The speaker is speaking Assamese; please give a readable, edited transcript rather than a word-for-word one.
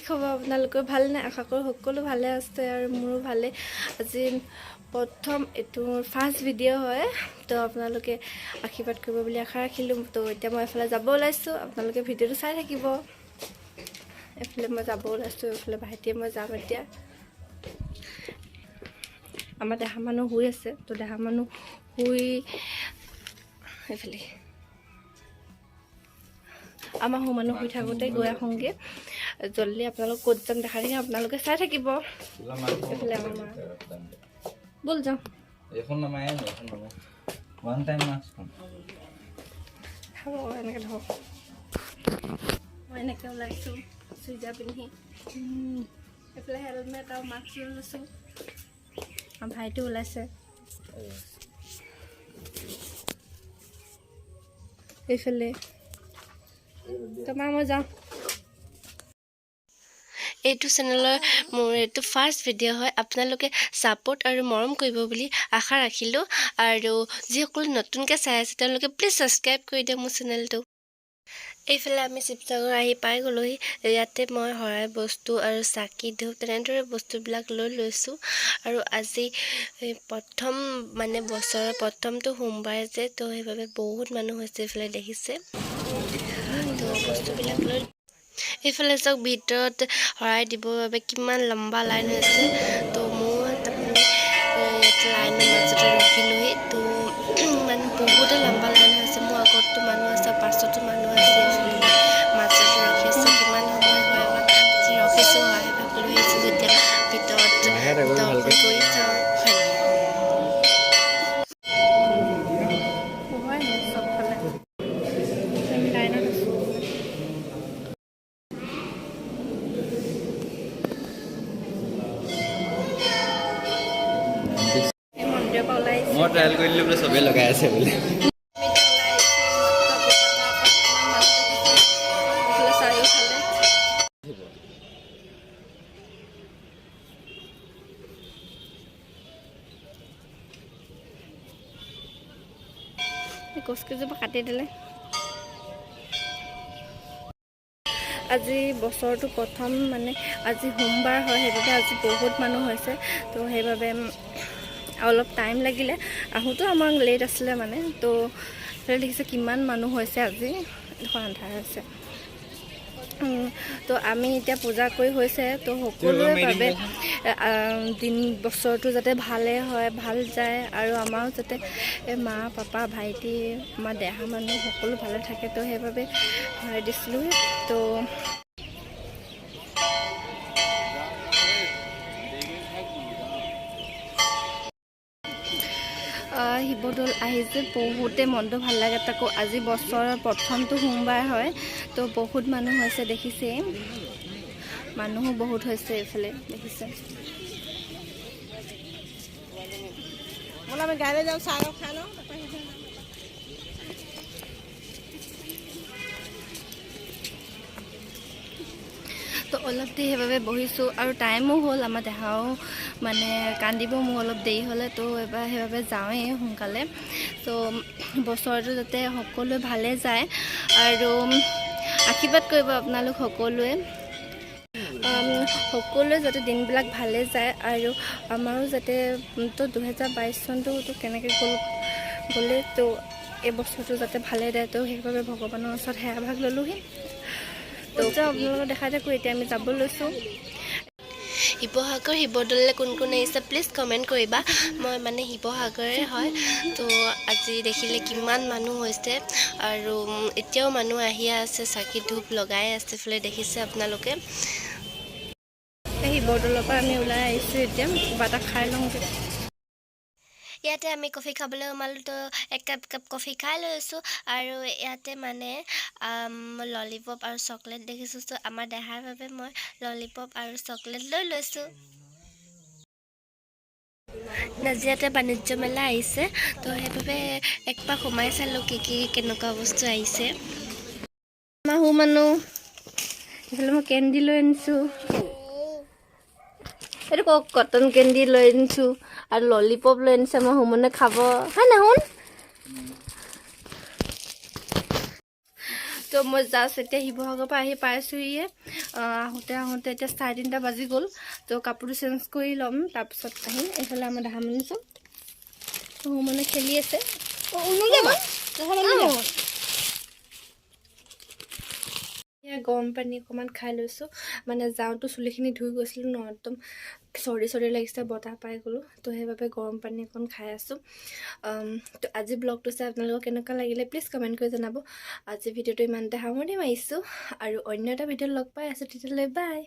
খবৰ আপোনালোকৰ? ভালনে? আশা কৰোঁ সকলো ভালে আছে আৰু মোৰো ভালে। আজি প্ৰথম এইটো মোৰ ফাৰ্ষ্ট ভিডিঅ' হয়, তো আপোনালোকে আশীৰ্বাদ কৰিব বুলি আশা ৰাখিলোঁ। তো এতিয়া মই এফালে যাব ওলাইছোঁ, আপোনালোকে ভিডিঅ'টো চাই থাকিব। এইফালে মই যাব ওলাইছোঁ, এইফালে ভাইটিয়ে মই যাম। এতিয়া আমাৰ দেহা মানুহ শুই আছে, তো দেহা মানুহ শুই এইফালে আমাৰ সু মানুহ শুই থাকোঁতে গৈ আহোঁগৈ জল্দি। আপোনালোক ক'ত যাম দেখাই থাকিম, আপোনালোকে চাই থাকিব। এইফালে আমাৰ মা, ব'ল যাওঁ। এখন নামাই, এখন নামাই, ওৱান টাইম মাছখন। খাব এনেকৈ ধৰক। মই এনেকৈ ওলাইছোঁ চুইজাৰ পিন্ধি, এইফালে হেলমেট আৰু মাস্ক লৈ লৈছোঁ। আৰু ভাইটি ওলাইছে এইফালে। তো মা, মই যাওঁ। এইটো চেনেলৰ মোৰ এইটো ফাৰ্ষ্ট ভিডিঅ' হয়। আপোনালোকে ছাপোৰ্ট আৰু মৰম কৰিব বুলি আশা ৰাখিলোঁ। আৰু যিসকলে নতুনকৈ চাই আছে, তেওঁলোকে প্লিজ ছাবস্ক্ৰাইব কৰি দিয়ক মোৰ চেনেলটো। এইফালে আমি শিৱসাগৰ আহি পাই গ'লোহি। ইয়াতে মই শৰাই বস্তু আৰু চাকি, ধূপ তেনেদৰে বস্তুবিলাক লৈ লৈছোঁ। আৰু আজি এই প্ৰথম মানে বছৰৰ প্ৰথমটো সোমবাৰ যে, তো সেইবাবে বহুত মানুহ হৈছে এইফালে দেখিছে। তো বস্তুবিলাক লৈ এইফালে চাওক, ভিতৰত শৰাই দিবৰ বাবে কিমান লম্বা লাইন হৈছে। তো মই তাৰমানে ইয়াত লাইনৰ মাজতে ৰখিলোহি। তো মানে বহুতে লম্বা লাইন হৈছে। মোৰ আগততো মানুহ আছে, পাছতো মানুহ আছে। এইফালে মাজতে ৰখি আছোঁ, কিমান সময় হয় বা ৰখিছোঁ। শৰাই এভাগ লৈ আহিছোঁ যেতিয়া ভিতৰত দৰ্শন কৰি চাওঁ হয়। পোহৰ নাই চবফালে, আমি লাইনত আছোঁ। এই মন্দিৰৰ পৰা ওলাই আহিছোঁ। মই ট্ৰায়েল কৰি দিলোঁ বোলে, চবেই লগাই আছে বোলে। আমি এতিয়া ওলাই আহিছোঁ এইমাত্ৰ বজাৰ পৰা। ইমান মানুহ দেখিছে এইফালে চাৰিওফালে। এই গছকেইজোপা কাটি দিলে। আজি বছৰটো প্ৰথম মানে আজি সোমবাৰ হয়, সেইবাবে আজি বহুত মানুহ হৈছে। তো সেইবাবে অলপ টাইম লাগিলে আহোঁতেও, আমাক লেট আছিলে মানে। তো সেইফালে দেখিছে কিমান মানুহ হৈছে আজি, এডোখৰ আন্ধাৰ হৈছে। তো আমি এতিয়া পূজা কৰি হৈছে। তো সকলোৰে বাবে দিন বছৰটো যাতে ভালে হয়, ভাল যায় আৰু আমাৰো যাতে এই মা, পাপা, ভাইটি, আমাৰ দেহা মানুহ সকলো ভালে থাকে, তো সেইবাবে শৰাই দিছিলোঁ। তো শিৱদৌল আহিছে, বহুতে মনটো ভাল লাগে। তাকো আজি বছৰৰ প্ৰথমটো সোমবাৰ হয়, তো বহুত মানুহ হৈছে দেখিছেই। মানুহো বহুত হৈছে এইফালে দেখিছে। বোলো আমি গাড়ী যাওঁ, চাহ খাই লওঁ। তো অলপ দেৰি সেইবাবে বহিছোঁ আৰু টাইমো হ'ল। আমাৰ দেহাও মানে কান্দিব মোৰ অলপ দেৰি হ'লে, তো এবাৰ সেইবাবে যাওঁৱেই সোনকালে। তো বছৰটো যাতে সকলোৱে ভালে যায় আৰু আশীৰ্বাদ কৰিব আপোনালোক সকলোৱে, সকলোৱে যাতে দিনবিলাক ভালে যায় আৰু আমাৰো যাতে তো 2022 চনটো তো কেনেকৈ গ'ল গ'লে, তো এই বছৰটো যাতে ভালে যায়, তো সেইবাবে ভগৱানৰ ওচৰত সেৱা ভাগ ল'লোহি। তো যাওঁ, আপোনালোকক দেখাই থাকোঁ। এতিয়া আমি যাব লৈছোঁ। শিৱসাগৰ শিৱদৌললৈ কোন কোন আহিছে প্লিজ কমেণ্ট কৰিবা। মই মানে শিৱসাগৰে হয়। তো আজি দেখিলে কিমান মানুহ হৈছে আৰু এতিয়াও মানুহ আহিয়ে আছে, চাকি ধূপ লগাই আছে এইফালে দেখিছে আপোনালোকে। এই শিৱদৌলৰ পৰা আমি ওলাই আহিছোঁ, এতিয়া কিবা এটা খাই লওঁগৈ। ইয়াতে আমি কফি খাবলৈ সোমালোঁ, তো এক কাপ কাপ কফি খাই লৈছোঁ। আৰু ইয়াতে মানে ললিপপ আৰু চকলেট দেখিছোঁ, ত' আমাৰ দেহাৰ বাবে মই ললিপপ আৰু চকলেট লৈ লৈছোঁ। নাজিৰাতে বাণিজ্য মেলা আহিছে, তো সেইবাবে একপাক সোমাই চালোঁ কি কি কেনেকুৱা বস্তু আহিছে। মাহু মানুহ এইফালে মই কেণ্ডি লৈ আনিছোঁ, এইটো কওক, কটন কেণ্ডি লৈ আনিছোঁ আৰু ললিপপ লৈ আনিছে। আমাৰ সুমনে খাব হয় না শুন? তো তো মই জাষ্ট এতিয়া শিৱসাগৰৰ পৰা আহি পাইছোঁহিয়ে। আহোঁতে আহোঁতে এতিয়া 3:30 বাজি গ'ল। তো কাপোৰটো চেঞ্জ কৰি ল'ম, তাৰপিছত আহিম। এইফালে আমাৰ দেহামণি চব মানে খেলি আছে। যাবা। এয়া গৰম পানী অকণমান খাই লৈছোঁ। মানে যাওঁতে চুলিখিনি ধুই গৈছিলোঁ ন, একদম চৰ্দি চৰ্দি লাগিছে, বতাহ পাই গ'লোঁ। তো সেইবাবে গৰম পানী অকণ খাই আছোঁ। তো আজি ব্লগটো চাই আপোনালোকক কেনেকুৱা লাগিলে প্লিজ কমেণ্ট কৰি জনাব। আজি ভিডিঅ'টো ইমানতে সামৰণি মাৰিছোঁ আৰু অন্য এটা ভিডিঅ'ত লগ পাই আছোঁ। তেতিয়াহ'লে বাই।